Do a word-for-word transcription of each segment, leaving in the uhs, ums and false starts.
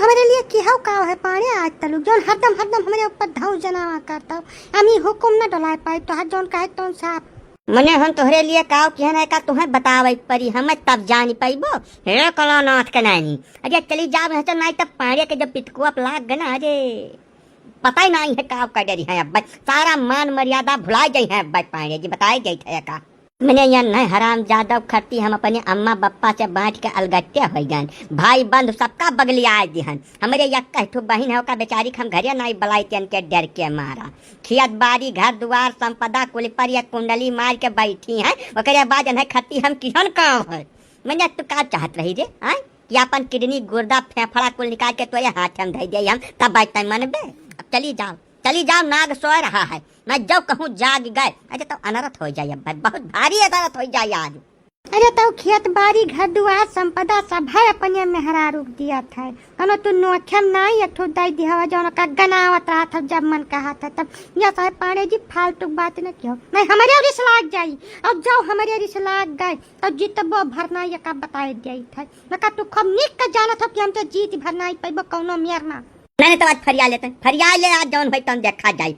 हमरे लिए किहउ काव है पाड़े आज तलुक, जौन हरदम, हरदम हमरे ऊपर धौंस जनावा करतउ। हम ई हुकुम न डोलाए पाई, तोहर जौन कहे तौन साफ। मने हम तोहरे लिए काव किहन है का तुहें बतावे परी, हम तब जानी पइबो। हे कलानाथ के नानी, अरे चली जाव यहाँ से, नाहीं तब पाड़े के जब पितकुआ पे लाग गए ना, अरे पता ही नाहीं है काव कर डरी है अब। सारा मान मर्यादा भुलाए जाई है अब पाड़े जी, बताए जाई थे का। मने यन्है हरामजादव खरती हम अपने अम्मा बप्पा से बाँट के अलगट्टे होइ गएन। भाई बंधु सबका बगलियाए दिहन। हमरे यक्कै ठो बहिन है, ओका बेचारी के हम घरे नाहीं बलाइत, इनके डर के मारा। खेत बारी, घर दुआर, संपदा कुल पर ये कुंडली मार के बैठी हैं। ओकरे बाद इन्है खरती हम किहन काव है? मने तू का चाहत रही रे, आय? कि अपन किडनी, गुर्दा, फेफड़ा कुल निकाल के तोरे हाथ हम धइ दे हम, तब बैठते मनबे? अब चली जाव। चली जाव, नाग सोय रहा है, मैं जौ कहूँ जाग गए। अरे तौ अनरथ होइ जाए अब भाई, बहुत भारी अनरथ होइ जाए आज। अरे तौ खेत बारी, घर दुआर, संपदा सब है अपने मेहरारू के दियत है। कौनो तू नोखे में नाहीं एक ठो दइ दिहवा, जौन का गनावत रहत है जब मन कहत है तब। या साहेब पाड़े जी फालतू के बात न किहो, नाहीं हमरे रिस लाग जाई। और जौ हमरे रिस लाग गए तौ जीतबो भर नाहीं, ये का बताए दिया था। मैं का तू खूब नीक का जानत हो कि हम तो जीत भर नाहीं पइबो कौनो मेर ना। नाहीं, नाहीं, तब आज फरिया लेते हैं, फरिया ले, आज जौन होई तौन देखा जाई।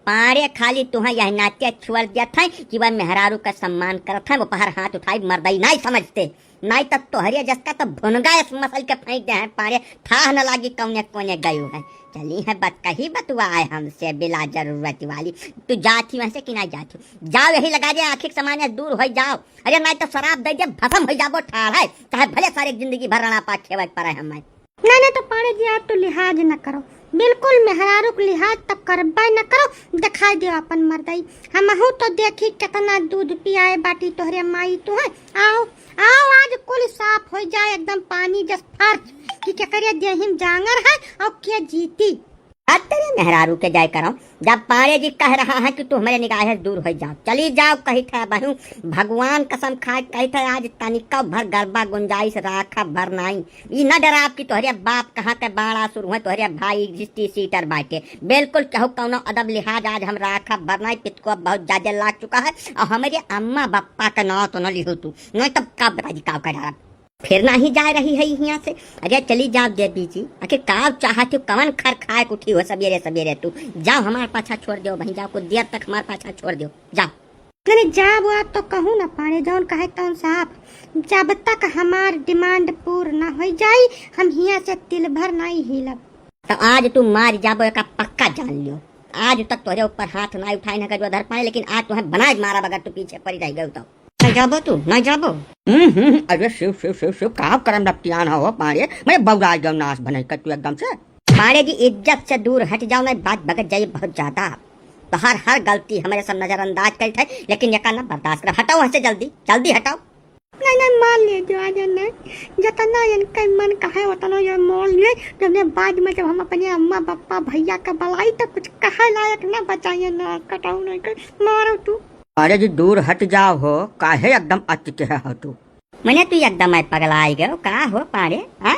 पाड़े खाली तुहें यह नाते छोड़ देत हैं कि वह मेहरारू का सम्मान करत हैं, वो पहर हाथ उठाई मर्दई नाहीं समझते, नाहीं तब तोहरे जस का तो भुनगा इस मसल के फेंक दे हैं पाड़े, थाह न लागी कौने कोने गयो है। चली है बतकही बतुआए हमसे बिला जरूरत वाली। तू जात ही वहाँ से कि नाहीं जात ही? जाव यही लगा दे आँखी के सामने दूर होइ जाव। अरे नाहीं तो शराब दइ दे, भसम होइ जाबो ठाढ़ है, चाहे भले सारे जिंदगी भर रंड़ापा खेवै के पड़े हमें। नाहीं, नाहीं, तो पाड़े जी, आज तो लिहाज न करो, बिल्कुल मेहरारू के लिहाज तो करबे न करो। देखाई दे अपन मर्दई, हमहू तो देखी कितना दूध पियाए बाटी तोहरे माई तुहें। आव, आव, आज कुल साफ होइ जाए एकदम पानी जस फर्ज, कि केकरे देहिन जांगर है और के जीती। अब तेरे मेहरारू के जाए करो, जब पाड़े जी कह रहा है कि तू हमरे निगाह से दूर होइ जाव, चली जाव, कही थे बहू, भगवान कसम खाए कही थे, आज तनिका भर गरबा गुंजाइश राखब भर नाई। ई न डराब कि तोहरे बाप कहाँ के बाड़ा शुरू है, तोहरे भाई हिस्ट्री शीटर बाटे। बिल्कुल केहू कौनो अदब लिहाज आज हम राखब भर नाई, पितको अब बहुत ज्यादा लाग चुका है, और हमरे अम्मा बप्पा के नाव तो न लिहो तू, नहीं तब का बताई का कर डालब। फिर नाहीं जाए रही है हियाँ से। अरे चली जाव देवी जी, आखिर का चाहत हो, कवन खर खाए के उठी हो सबेरे सबेरे तू? जाव हमार पाछा छोड़ देव, वहीं जाव, कुछ देर तक हमार पाछा छोड़ देव, जाव। अरे जाव, आप तो कहूँ ना पाड़े, जौन कहे तौन साफ। जब तक हमार डिमांड पूर ना होइ जाई, हम हियाँ से तिल भर नाहीं हिलब। तो आज तू मार जाबो, एका पक्का जान लियो। आज तक तोहरे ऊपर हाथ नाहीं उठाए ना गजो धर पाए, लेकिन आज तुहें बनाए मारब अगर तू पीछे पड़ी रह गयो तो। नाहीं जाबो तू, नाहीं जाबो। हम्म, हम्म, हम्म, अरे शिव, शिव, शिव, शिव, का करम रफ्तियान हो, हो पाड़े? मैं बौराई गयो नाश भनई कर तू एकदम से। पाड़े जी, इज्जत से दूर हट जाव, नाहीं बात बगत जाई बहुत ज्यादा। तोहार हर गलती हमरे सब नजरअंदाज करित है, लेकिन एका ना बर्दाश्त कर। हटाव वहाँ से जल्दी, जल्दी हटाव। नाहीं, नाहीं, मार ले जो आज, नाहीं। जतना इनका मन कहे उतना ये मार ले। जब ने बाद में जब हम अपने अम्मा, बप्पा, भइया का बलाई तो कुछ कहे लायक ना बचाइए ना, कटाऊ नाहीं कर, मारो तू। अरे जी, दूर हट जाव हो, काहे एकदम अटके हो तू? मने तू एकदम आए पगलाए गयो का हो पाड़े, हाँ?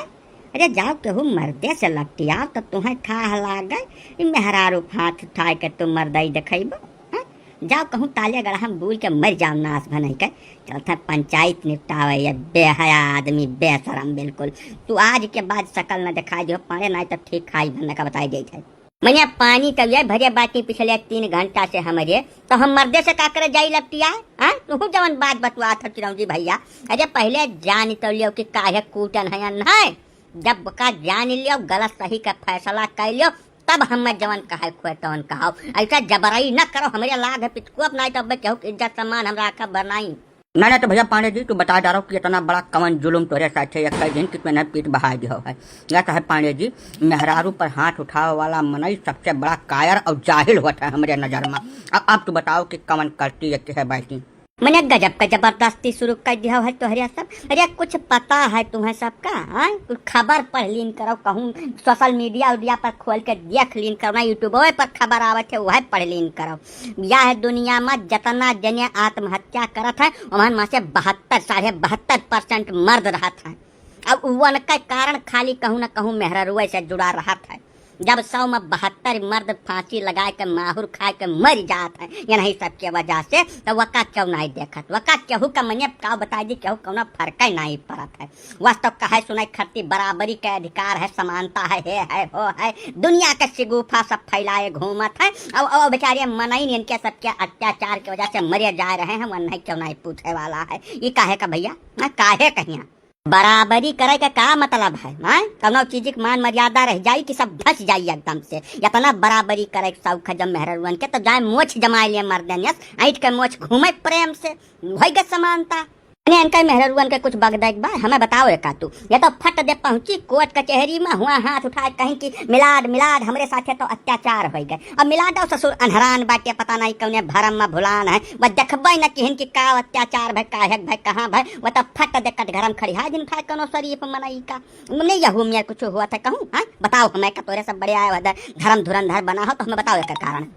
अरे जाव केहू मर्दे से लपटियाव तो तुहें थाह लागे, ई मेहरारू हाथ उठाए के तू मर्दई देखइबो, हाँ? जाव कहूँ ताले गड़हा में बूल के मर जाव नाश भनई के, चलत है पंचायत निपटावे, ये बेहया आदमी, बेशरम बिल्कुल। तू आज के बाद शकल न दिखाई दियो पाड़े, नाहीं तो ठीक खाई भरने का बताई देत है। मने पानी तब ये भरे बाटी पिछले तीन घंटा से हमरे, तो हम मर्दे से का करे जाई लपटिया, हाँ? तू जवन बात बतुआत हो चिरौंजी भइया, अरे पहिले जान तो लियो कि काहे कूटन है या नहीं। जब का जान लियो, गलत सही का फैसला कर लियो, तब हमें जवन कहे खोए तवन कहाओ। ऐसा जबरई न करो, हमरे लाग है पितकुआ, नाहीं तो अब केहू के इज्जत सम्मान हम राखब भर नाहीं। नाहीं, नाहीं, तो भइया पांडे जी, तू बता डारो कि इतना बड़ा कवन जुलुम तोहरे साथे एक्कै दिन कि तू इन्हें पीठ बहाय दिहो है। या तो है पांडे जी, मेहरारू पर हाथ उठावे वाला मनई सबसे बड़ा कायर और जाहिल होत है हमरे नजर में। अब, अब तू बताओ कि कवन करती ये है बैठी? मने गजब का जबरदस्ती शुरू कर दिया है तोहरे सब। अरे कुछ पता है तुम्हें सबका, हाँ? कुछ खबर पढ़ लीन करो, कहूँ social media उडिया पर खोल के देख लीन करो ना, YouTube पर खबर आवत है, वह पढ़ लीन करो। यह दुनिया में जतना जने आत्महत्या करत है, ओमन में से बहत्तर, साढ़े बहत्तर percent मर्द रहत है। अब उनके कारण खाली कहूँ न कहूँ मेहररुए से जुड़ा रहत है। जब सौ में बहत्तर मर्द फांसी लगाए के माहुर खाए के मर जात है यनही सबके वजह से, तो वका क्यों नाहीं देखत? वका केहू का मने का बताई दी, केहू कौनो फर्क नाहीं पड़त है। वस तो कहे सुनाई खरती बराबरी के अधिकार है, समानता है, हे है, हो है, दुनिया के सिगुफा सब फैलाए घूमत है। अब, अब बेचारे मनई इनके सबके अत्याचार के वजह से मरे जा रहे हैं, वन्हई क्यों नाहीं पूछे वाला है। ई काहे का भैया, हाँ, काहे कहिया? बराबरी करे के का मतलब है, हाँ? कौनो चीज के मान मर्यादा रह जाई कि सब धस जाई एकदम से? इतना बराबरी करे के शौक है जब मेहररुअन के, तो जाए मोछ जमाए लिए मर्दन यस, ऐंठ के मोछ घूमे प्रेम से, होई गए समानता। अने इनका मेहररुअन के कुछ बगदे के बा, हमें बताओ एका तू। ये तो फट दे पहुंची कोर्ट कचहरी में, हुआ हाथ उठाए कहीं कि मिलाड, मिलाड, हमरे साथे तो अत्याचार होई गए। अब मिलाड और ससुर अनहरान बाटे, पता नहीं कौने भरम में भुलान है, वह देखबे न किहन कि का अत्याचार भय, काहे भय, कहाँ भय, वह तो फट दे कटघरम खड़ी है दिन खाए कौनो शरीफ मनई का। नहीं यहू में कुछ हुआ था कहूँ, हाँ? बताओ हमें का, तोरे सब बड़े आए हुए धर्म धुरंधर बना हो तो हमें बताओ एकर कारण।